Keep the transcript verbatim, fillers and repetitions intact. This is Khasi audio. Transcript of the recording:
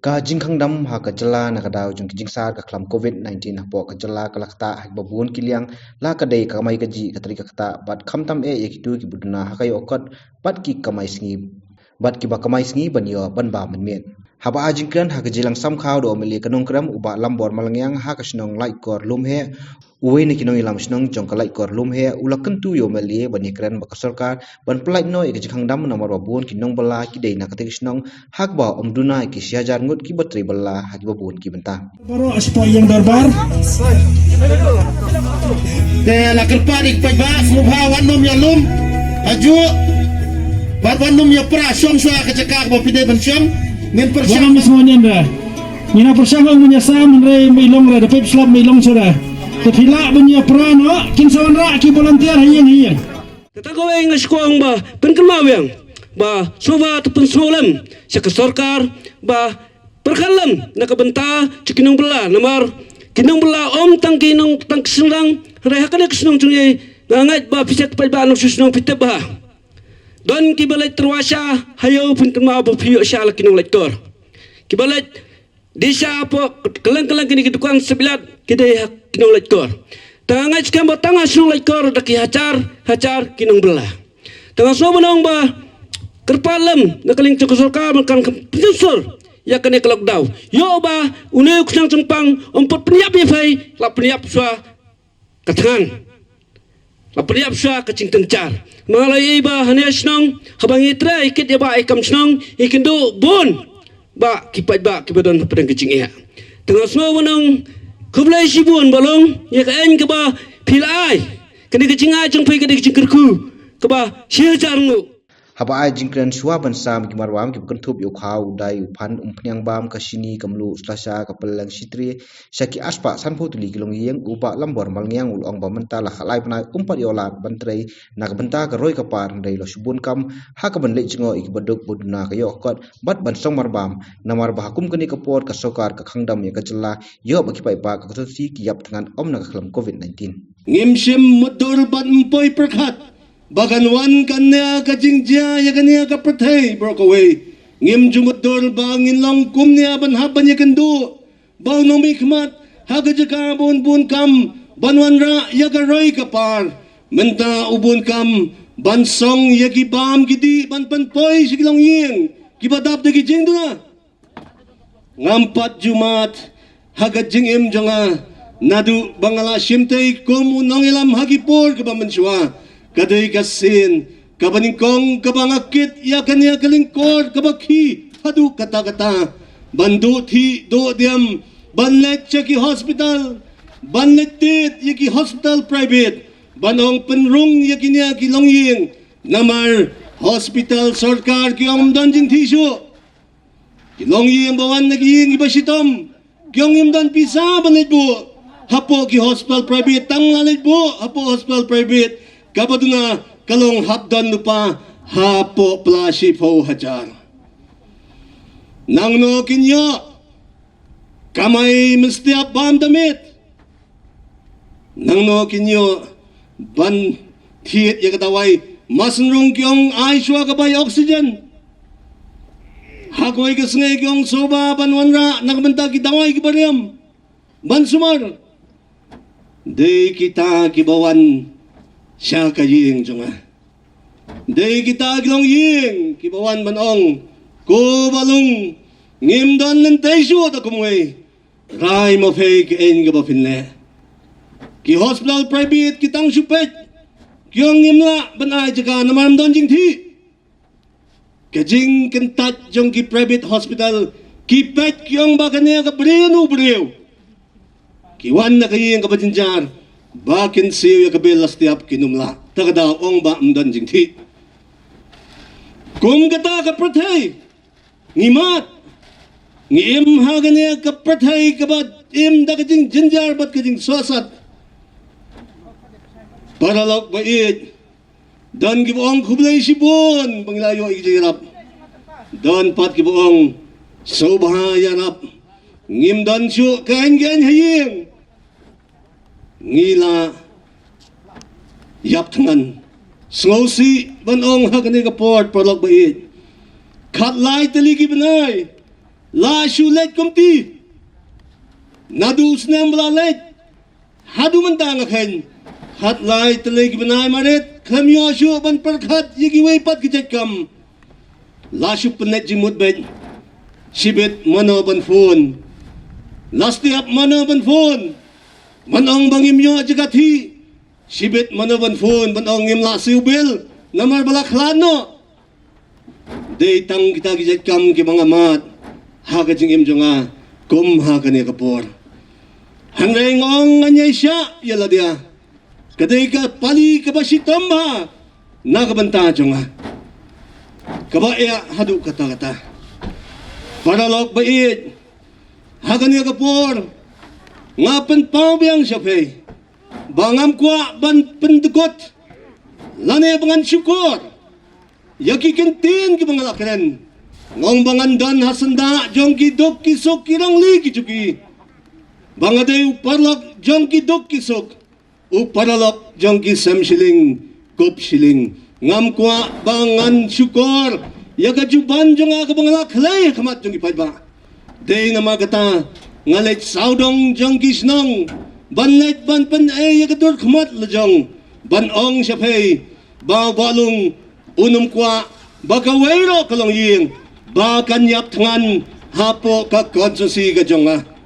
Ka jingkhang dam ha ka jylla na ka daw jong ki jingsar ka khlam covid nineteen hapoh ka jylla ka la ktah ha kiba bun ki liang, la ka dei ka kamai kajih, ka tarik ka ktah bad khamtam eh ïa kito kiba duna ha ka ïoh kot bad ki kamai sngi, bad kiba kamai sngi ban ïoh ban bam mynmiet. Haba ai jingkren ha ka jingialang samkhaw da u M L A ka Nongkrem u Bah Lambor Malngiang ha ka shnong Laitkor Lumheh, uwei na ki nongïalam shnong jong ka Laitkor Lumheh u la kyntu ïa u M L A ban ïakren bad ka sorkar ban pyllait noh ïa ka jingkhang dam namar ba bun ki nongbylla ki dei na katei ka shnong ha kaba ym duna ïa ki shi hajar ngut kiba trei bylla ha kiba bun ki bynta. Baroh shapoh ïing dorbar. Te la kyrpad ïa ki paidbah sngewbha wat nym ïalum. Hajuh. Bad wat nym ïapra shong shuwa ka jaka kaba phi dei ban shong. Ngin pyrshang. Wat nym sngew niam re. Ngi na pyrshang ong mynta sam hynrei mei long re da pep slap mei long shuwa re. Te phi lah ban ïapra noh kin sa wanrah ki volunteer ha ïing ha ïing. Kata kawei nga sngewbha ba pynkynmaw biang ba sngewbha te pynsngewlem sha ka sorkar ba pyrkhat lem na ka bynta jong ki nongbylla namar ki nongbylla ym tang ki nong tang ki shnong hynrei ha kane ka shnong jong ngi nga ngeit ba phi sha ki paidbah nongshong shnong phi tip ba don kiba leit tyrwa sha ha ïew pynkynmaw ba phi ïoh sha la ki nong Laitkor kiba leit dei sha hapoh kylleng kylleng kine ki dukan sha Bilat ki dei ha ki nong Laitkor. Te nga ngeit skhem ba tang ha shnong Laitkor da ki hajar hajar ki nongbylla. Te nga sngewbha ban ong ba kyrpad lem na ka liang jong ka sorkar ban kan pynsur ïa kane ka lockdown. Ïoh ba une u khnang jong pang ym pat pynïap ïa phi la pynïap shuwa ka thngan. La pynïap shuwa ka jingtynjar. Ma nga la ïohi ba hane shnong haba ngi trei kit ïa ba ïa kam shnong ïa kynduh bun ba ki paidbah kiba don hapdeng ka jingeh. Te nga sngew ban ong khublei shibun ba long ïa ka aiñ kaba phi la ai. Kane ka jingai jong phi kane ka jingkyrkhu kaba shi hajar nguh. Haba ai jingkren shuwa ban sam ki marbam kiba kynthup ïa u khaw u dai u phan umphniang bam ka shini ka mluh slasha ka pylleng shitri sha ki arspah sanphew tylli ki longïing u Bah Lambor Malngiang u la ong ba mynta la khatlai bnai um pat ïoh lad ban trei na ka bynta ka roi ka par hynrei la shu bun kam ha ka ban leit jngoh ïa kiba duk ba duna ka ïoh kot bad ban song marbam namar ba ha kum kane ka por ka sorkar ka khang dam ïa ka jylla ïoh ba ki paidbah ka constituency ki ïap thngan ym na ka khlam covid nineteen. Ngim shym mutdur bad ym poi pyrkhat ba kan wan kane ka jingjia ïa kane ka pyrthei baroh kawei. Ngim ju mutdur ba ngin long kumne ban hap ban ïakynduh ba u nongmihkhmat ha ka jaka ba un bun kam ban wanrah ïa ka roi ka par. Mynta u bun kam ban song ïa ki bam ki dih ban pynpoi sha ki longïing kiba dap da ki jingduna. Ngam pat ju mad ha ka jingim jong nga naduh ba nga la shimtei kum u nongïalam ha ki por kaba mynshuwa. Ka dei ka sien kaba nyngkong kaba nga kit ïa kane ka lyngkor kaba khih haduh katta katta ban duh thih duh diam ban leit sha ki hospital ban leit tied ïa ki hospital private ban ong pynrung ïa kine ki longïing namar hospital sorkar ki ong ym don jingthih shuh. Ki longïing ba wan na ki ïing kiba shitom ki ong ngim don pisa ban leit buh hapoh ki hospital private tang la leit buh hapoh hospital private kaba duna ka long hap don lypa hapoh pla shiphew hajar. Nangno kin ïoh kamai mynstep bam da miet. Nangno kin ïoh ban thied ïa ka dawai masnrung ki ong ai shuwa ka bai oxygen. Ha kawei ka sngi ki ong sngewbha ban wanrah na ka bynta ki dawai kiba riam ban sumar. Dei kita kiba wan sha ka ïing jong nga. Dei kita ki longïing kiba wan ban ong ko Bah Lung ngim don lynti shuh da kumwei. Rai ma phi ka aiñ kaba phin leh. Ki hospital private ki tang shu peit ki ong ngim lah ban ai jaka namar ym don jingthih. Ka jingkyntait jong ki private hospital ki peit ki ong ba kane ka briew nu briew ki wan na ka ïing kaba jynjar ba kin siew ïa ka bill la step kin ym lah. Ta ka daw ong ba ym don jingthih. Kum kata ka pyrthei ngi mad ngi im ha kane ka pyrthei kaba im da ka jingjynjar bad ka jingsohsat. Paralok ba ïeit, don kiba ong khublei shibun ba ngi la ïoh ïa ka jingïarap. Don pat kiba ong sngewbha ïarap. Ngim don shuh ka aiñ ka aiñ ha ïing. Ngi la ïap thngan. Sngewsih ban ong ha kane ka por paralok ba ïeit. Khatlai tylli ki bnai La shu leit kumti. Naduh u snem ba la leit haduh mynta nga kheiñ, khatlai tylli ki bnai marit khlem ïoh shuh ban pyrkhat ïa kiwei pat ki jait kam. La shu pynleit jingmut beit. Shibit mano ban phone. La step mano ban phone. Ban ong ba ngim ïoh jaka thih. Shibit mano ban phone ban ong ngim lah siew bill namar ba la khlad noh. Dei tang kita ki jait kam kiba nga mad ha ka jingim jong nga kum ha kane ka por. Hynrei nga ong ngan ïai shah ïa lade. Ka dei ka pali kaba shitom bha na ka bynta jong nga kaba eh haduh katta katta. Paralok ba ïeit, ha kane ka por nga pynpaw biang sha phi ba ngam kwah ban pyndkut lane ba ngan shukor ïa ki kyntien kiba nga la kren. Nga ong ba ngan don ha syndah jong ki duk ki suk, ki rangli ki juki. Ba nga dei u paralok jong ki duk ki suk, u paralok jong ki sem shilling kup shilling. Ngam kwah ba ngan shukor ïa ka juban jong nga kaba nga la khlei ha khmat jong ki paidbah. Dei namar kata nga leit sawdong jong ki shnong ban leit ban pyneh ïa ka dur khmat la jong ban ong sha phi ba u Bah Lung un ym kwah ba kawei ruh ka longïing ba kan ïap thngan hapoh ka konstituensi ka jong nga.